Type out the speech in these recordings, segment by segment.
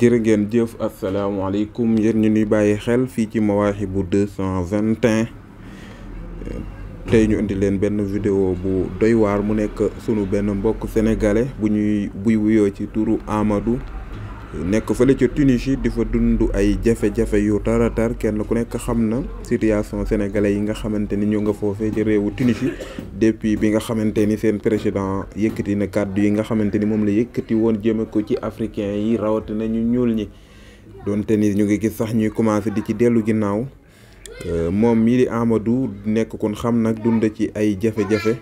jërë ngeen jëf asalaamaaleykum yéen ñu nuy bàyyi xel fii ci Mawahibou 221 tey ñu indi leen benn vidéo bu doy waar mu nekk sunu benn mbokk sénégalais buy wuyoo ci turu Amadou nekk fële ca Tunisie di fa dund ay jafe-jafe yu taratar kenn ku nekk xam na situation sénégalais yi nga xamante ni ñoo nga foofee ci réewu Tunisie depuis bi nga xamante ni seen président yëkkati na kàddu yi nga xamante ni moom la yëkkati woon jëme ko ci africain yi rawatina ñu ñuul ñi donte ni ñu ngi gis sax ñuy commencé di ci dellu ginnaaw moom mii di Amadou nekk kon xam nag dund ci ay jafe-jafe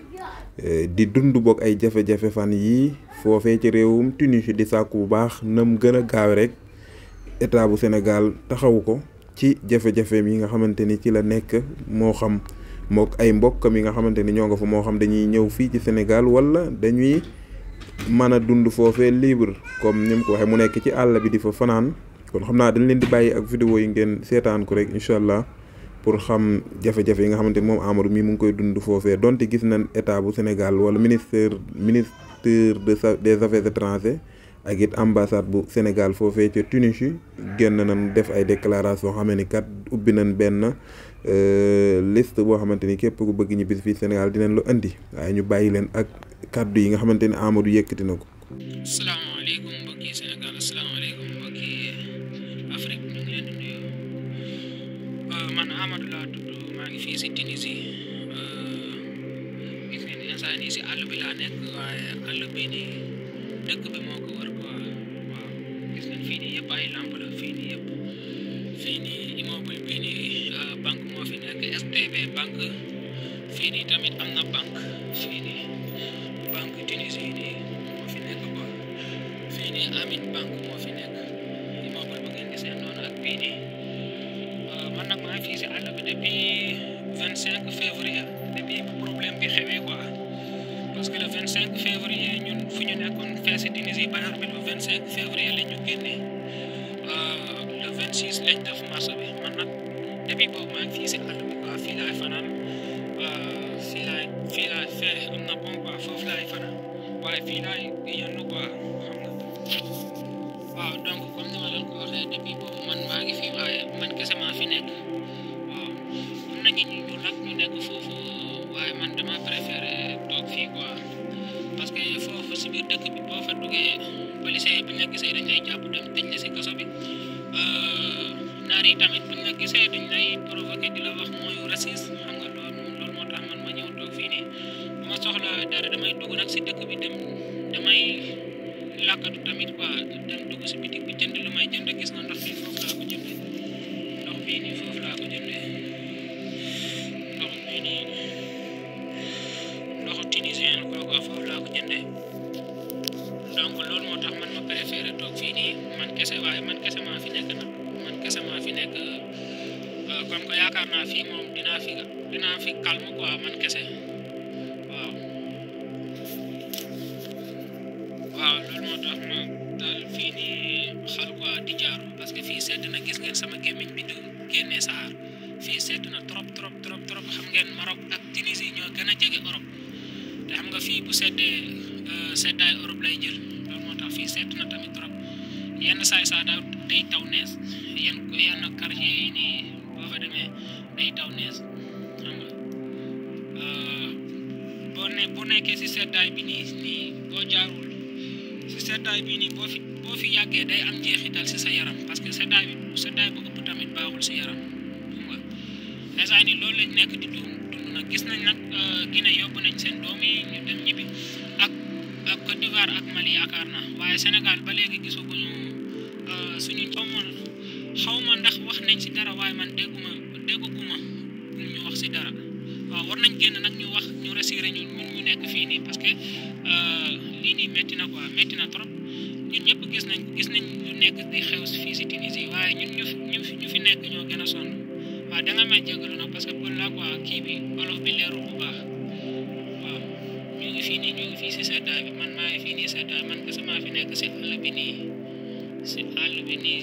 di dund boog ay jafe-jafe fan yii foofee ci réewum Tunisie di sàkku bu baax nam gën a gaaw rek état bu Sénégal taxawu ko ci jafe-jafeem yi nga xamante ni ci la nekk moo xam mook ay mbokkam yi nga xamante ni ñoo nga fa moo xam dañuy ñëw fii ci Sénégal wala dañuy mën a dund foofee libre comme ni mu ko waxee mu nekk ci àll bi di fa fanaan kon xam naa dañ leen di bàyyi ak vidéo yi ngeen seetaan ko rek incha allah pour xam jafe-jafe yi nga xamante ni moom Amadou mii mu ngi koy dund foofee donte gis nañ état bu Sénégal wala ministre des affaires étrangères ak it ambassade bu Sénégal foofee ca Tunisie génn nañ def ay déclaration xam ni kat ubbi nañ benn liste boo xamante ni képp ku bëgg ñibbi fii Sénégal dinañ lu indi waaye ñu bàyyi leen ak kàddu yi nga xamante ni Amadou yëkkati na ko. asalaamaaleykum mbokki Sénégal asalaamaaleykum mbokki Afrique ñu ngi leen di nuyu man Amadou laa tudd maa ngi fii si Tunisie gis ngeen ni instant nii si àll bi laa nekk waaye àll bi nii dëkk bi moo ko wër quoi waaw gis ngeen fii nii yëpp ay lamp la fii nii yëpp fii nii immeuble bii nii banque moo fi nekk STB banque fii nii tamit am na banque fii nii banque Tunisie nii moo fi nekk quoi fii nii Amin banque moo fi nekk immeuble bu ngeen gisee noonu ak bii nii man nag maa ngi fii si àll bi depuis 25 février depuis problème bi xewee quoi parce que le 25 février ñun fu ñu nekkoon fee si Tunisie ba bi le 25 février la ñu génnee le 26 lañ def marche bi man nag depuis boobu maa ngi fii si àll bi quoi fii laay fanaan fii laay fee am na bon quoi foofu laay fanaan waaye fii laay yenn quoi xam nga waaw donc comme ni ma leen ko waxee depuis boobu man maa ngi fii waaye man kese maa fi nekk waaw am na ñu nag ñu nekk foofu waaye man dama préféré toog fii quoi parce que foofu si biir dëkk bi boo fa duggee policiers yi bu ñu la gisee dañ lay jàpp dem tëj la si kaso bi naar yi tamit bu ñu la gisee dañ lay provoqué di la wax mooy raciste xam nga loolu moo tax man ma ñëw toog fii nii bu ma soxla dara damay dugg nag si dëkk bi dem damay làkkatu tamit quoi dem dugg si bitik bi jënd lu may jënd gis nga ndox bi foofu laa ko jëndee ndox bii nii foofu laa ko jëndee ndox bii nii ndoxu tunisien kooku foofu laa ko jëndee donc loolu moo tax man ma préféré toog fii nii man kese waaye man kese maa fi nekk nag man kese maa fi nekk comme que yaakaar naa fii moom dinaa fi calme quoi man kese waaw loolu moo tax ma daal fii nii xal quoi di jaaru parce que fii sedd na gis ngeen sama gémmiñ bi du génnee saxaar fii sedd na trop xam ngeen Maroc ak Tunisie ñoo gën a jege Europe te xam nga fii bu seddee seddaay Europe lay jël loolu moo tax fii sedd na tamit trop yenn saay saa day taw nees yenn quartier yi nii boo fa demee day taw nees xam nga boo nekkee si seddaay bi nii boo jaarul si seddaay bii nii boo fi yàggee day am njeexital si sa yaram parce que seddaay bu ëpp tamit baaxul si yaram xam nga dèjà ni loolu lañ nekk di dund nag gis nañ nag Guinée yóbbu nañ seen doom yi ñu dem ñibbi ak Côte d'Ivoire ak Mali yaakaar naa waaye Sénégal ba léegi gisaguñu suñu xaw ma ndax wax nañ si dara waaye man dégguma ñu wax si dara waaw war nañ génn nag ñu wax ñu rassuré ñu nekk fii nii parce que lii nii métti na quoi métti na trop ñun ñëpp gis nañ lu nekk di xew fii si Tunisie waaye ñun ñu fi nekk ñoo gën a sonn waaw da nga may jégalu nag parce que pour la quoi kii bi olof bi leerul bu baax waaw ñu ngi fii si seddaay bi man maa ngi fii nii seddaay man kese maa fi nekk si àll bi nii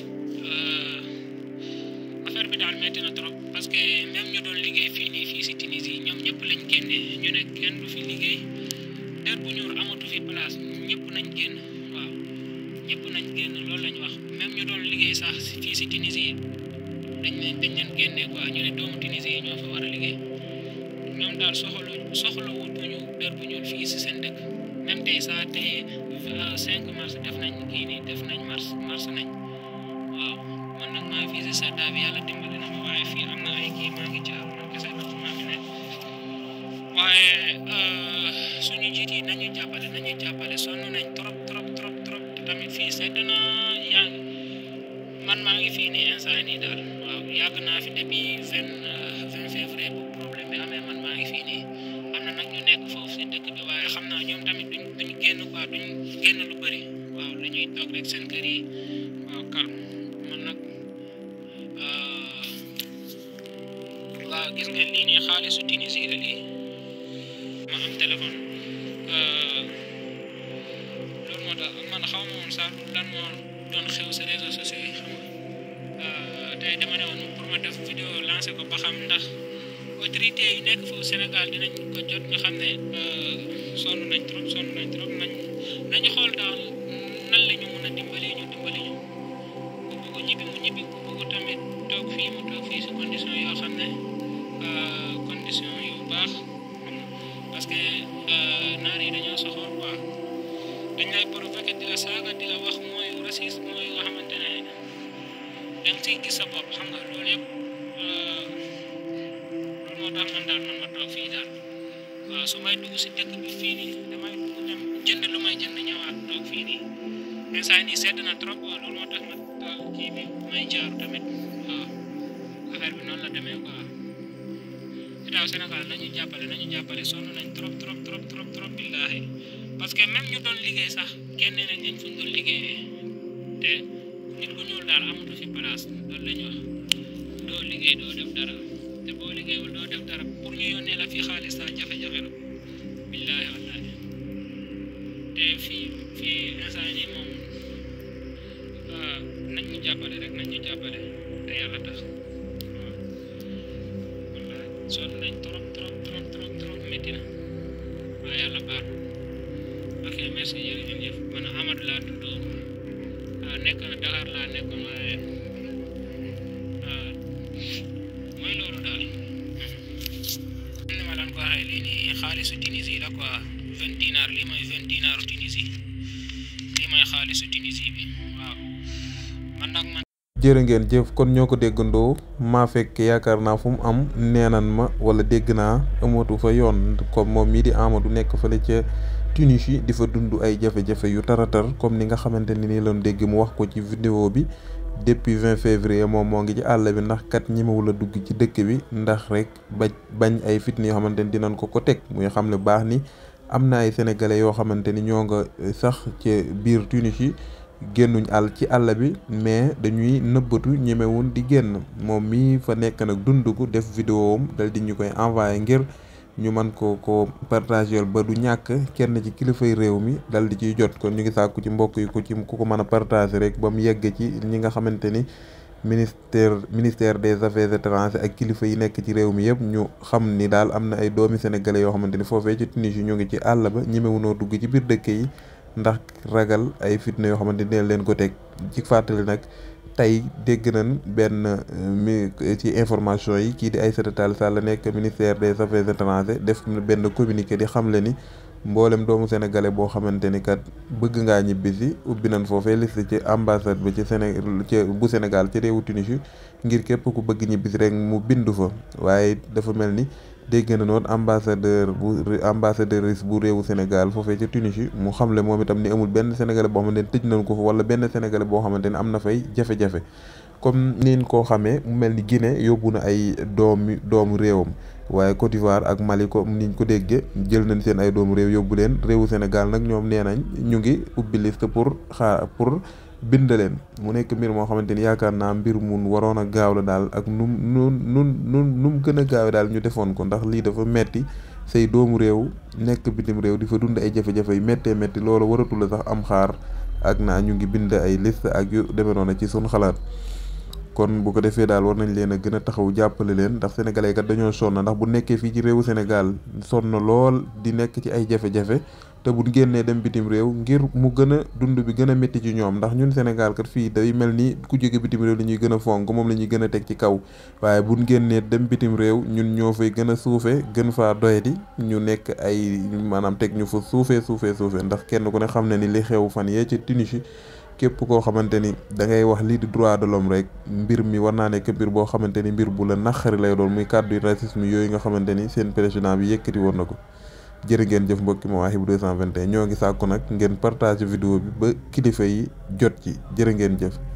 affaire bi daal métti na trop parce que même ñu doon liggéey fii si Tunisie ñoom ñëpp lañ génnee ñu ne kenn du fi liggéey der bu ñuul amatu fi place ñëpp nañ génn waaw ñëpp nañ génn loolu lañ wax même ñu doon liggéey sax fii si Tunisie dañ leen génne quoi ñu ne doomu Tunisie yi ñoo fa war a liggéey ñoom daal soxla wutuñu der bu ñuul fii si seen dëkk même tey sax tey 5 mars def nañ mars nañ waaw man nag maa fii si sedda bi yàlla dimbali na ma waaye fii am na ay kii maa ngi jaar man kese la maa fi nekk waaye suñu jiit yi nañu jàppale sonn nañ trop te tamit fii sedd na man maa ngi fii nii instant nii daal waaw yàgg naa fi depuis 20 février bu problème bi amee man maa ngi fii nii am na nag ñu nekk foofu si dëkk bi waaye xam naa ñoom tamit duñ génn quoi duñ génn lu bëri waaw dañuy toog rek seen kër yi waaw calme man nag waaw gis nga lii nii xaalisu Tunisie la lii ma am téléphone loolu moo tax man xaw ma woon sax lan moo doon xew si réseaux sociaux yi xam nga tey dama ne woon pour ma def vidéo lancé ko ba xam ndax autorité yi nekk foofu Sénégal dinañ ko jot ñu xam ne sonn nañ trop nañu xool daal nan la ñu mën a dimbali ñu ku bëgg ñibbi mu ñibbi ku bëgg tamit toog fii si condition yoo xam ne condition yu baax parce que naar yi dañoo soxor quoi dañ lay provoqué di la saaga di la wax mooy racisme mooy nga xamante ne danga ciy gis sa bopp xam nga loolu yëpp loolu moo tax man ma toog fii daal waaw su may dugg si dëkk bi fii nii damay dugg dem jënd lu may jënd ñëwaat toog fii nii instant nii sedd na trop waaw loolu moo tax ma taal kii bi may jaaru tamit waaw affaire bi noonu la demee quoi état Sénégal nañu jàppale sonn nañ trop billaahi parce que même ñu doon liggéey sax génne nañ fu ñu doon liggéeyee te nit ku ñuul daal amatu fi place loolu la ñu wax doo liggéey doo def dara te boo liggéeyul doo def dara pour ñu yónnee la fi xaalis sax jafe-jafe la billaahi wallaahi te fii instant yi moom nañ ñu jàppale te yàlla tax waaw wallaahi sonn nañ trop métti na waaye yàlla baax ok merci jërëjëf man Amadou laa tudd nekk Dakar laa nekkoon waaye mooy loolu daal ni ma daan ko waxee lii nii xaalisu Tunisie la quoi 20 dinar lii mooy 20 dinar Tunisie lii mooy xaalisu Tunisie bi waaw man nag jërë ngeen jëf kon ñoo ko déggandoo maa fekk yaakaar naa fu mu am neenan ma wala dégg naa amatu fa yoon comme moom mii di Amadou nekk fële ca Tunisie di fa dund ay jafe-jafe yu taratar comme ni nga xamante ni lañ dégg mu wax ko ci vidéo bi depuis 20 février moom moo ngi ci àll bi ndax kat ñemewul a dugg ci dëkk bi ndax rek bañ ay fitna yoo xamante ni dinañ ko teg muy xam ne baax ni am na ay sénégalais yoo xamante ni ñoo nga sax ci biir Tunisie génnuñ ci àll bi mais dañuy nëbbatu ñemewun di génn moom mii fa nekk nag dund ko def vidéo am dal di ñu koy envoyé ngir ñu mën ko partager ba du ñàkk kenn ci kilifay réew mi dal di ciy jot kon ñu ngi sàkku ci mbokk yi ku ko mën a partager rek ba mu yegg ci ñi nga xamante ni ministère des affaires étrangères ak kilifa yi nekk ci réew mi yëpp ñu xam ni daal am na ay doomi sénégalais yoo xamante ni foofee ci Tunisie ñu ngi ci àll ba ñemewunoo dugg ci biir dëkk yi ndax ragal ay fitna yoo xamante ni leen ko teg ci fàttali nag tey dégg nañ benn ci information yi kii di Aïssata Tall Sall nekk ministère des affaires étrangères def benn communiqué di xamle ni mboolem doomu sénégalais boo xamante ni kat bëgg ngaa ñibbisi ubbi nañ foofee liste ci ambassade ba ci bu Sénégal ci réewu Tunisie ngir képp ku bëgg ñibbisi rek mu bindu fa waaye dafa mel ni dégg na noonu ambassadeur bu réewu Sénégal foofee ca Tunisie mu xamle moom itam ni amul benn sénégalais boo xamante ni tëj nañ ko fa wala benn sénégalais boo xamante ni am na fay jafe-jafe comme niñ koo xamee mu mel ni Guinée yóbbu na ay doomu réewam waaye Côte d'Ivoire ak Mali comme niñ ko déggee jël nañ seen ay doomu réew yóbbu leen réewu Sénégal nag ñoom nee nañ ñu ngi ubbi liste pour bind leen mu nekk mbir moo xamante ni yaakaar naa mbir mun waroon a gaaw la daal ak num gën a gaaw daal ñu defoon ko ndax lii dafa metti say doomu réew nekk bitim réew di fa dund ay jafe-jafe yu méttee métti loolu waratul la sax am xaar ak naa ñu ngi bind ay liste ak yu demee noonu ci suñ xalaat kon bu ko defee daal war nañ leen a gën a taxaw jàppale leen ndax sénégalais kat dañoo sonn ndax bu nekkee fii ci réewu Sénégal sonn lool di nekk ci ay jafe-jafe te bu génnee dem bitim réew ngir mu gën a dund bi gën a métti ci ñoom ndax ñun Sénégal kat fii day mel ni ku jóge bitim réew la ñuy gën a fonk moom la ñuy gën a teg ci kaw waaye bu génnee dem bitim réew ñun ñoo fay gën a suufe gën faa doyadi ñu nekk ay maanaam teg ñu fa suufee ndax kenn ku ne xam ne ni li xew fan yee ci Tunisie képp koo xamante ni da ngay wax lii di droit de l'homme rek mbir mi war naa nekk mbir boo xamante ni mbir bu la naqari lay doon muy kàddu racisme yooyu nga xamante ni seen président bi yëkkati woon na ko. jërë ngeen jëf mbokki Mawahibou 221 ñoo ngi sàkku nag ngeen partage vidéo bi ba kilifa yi jot ci jërë ngeen jëf.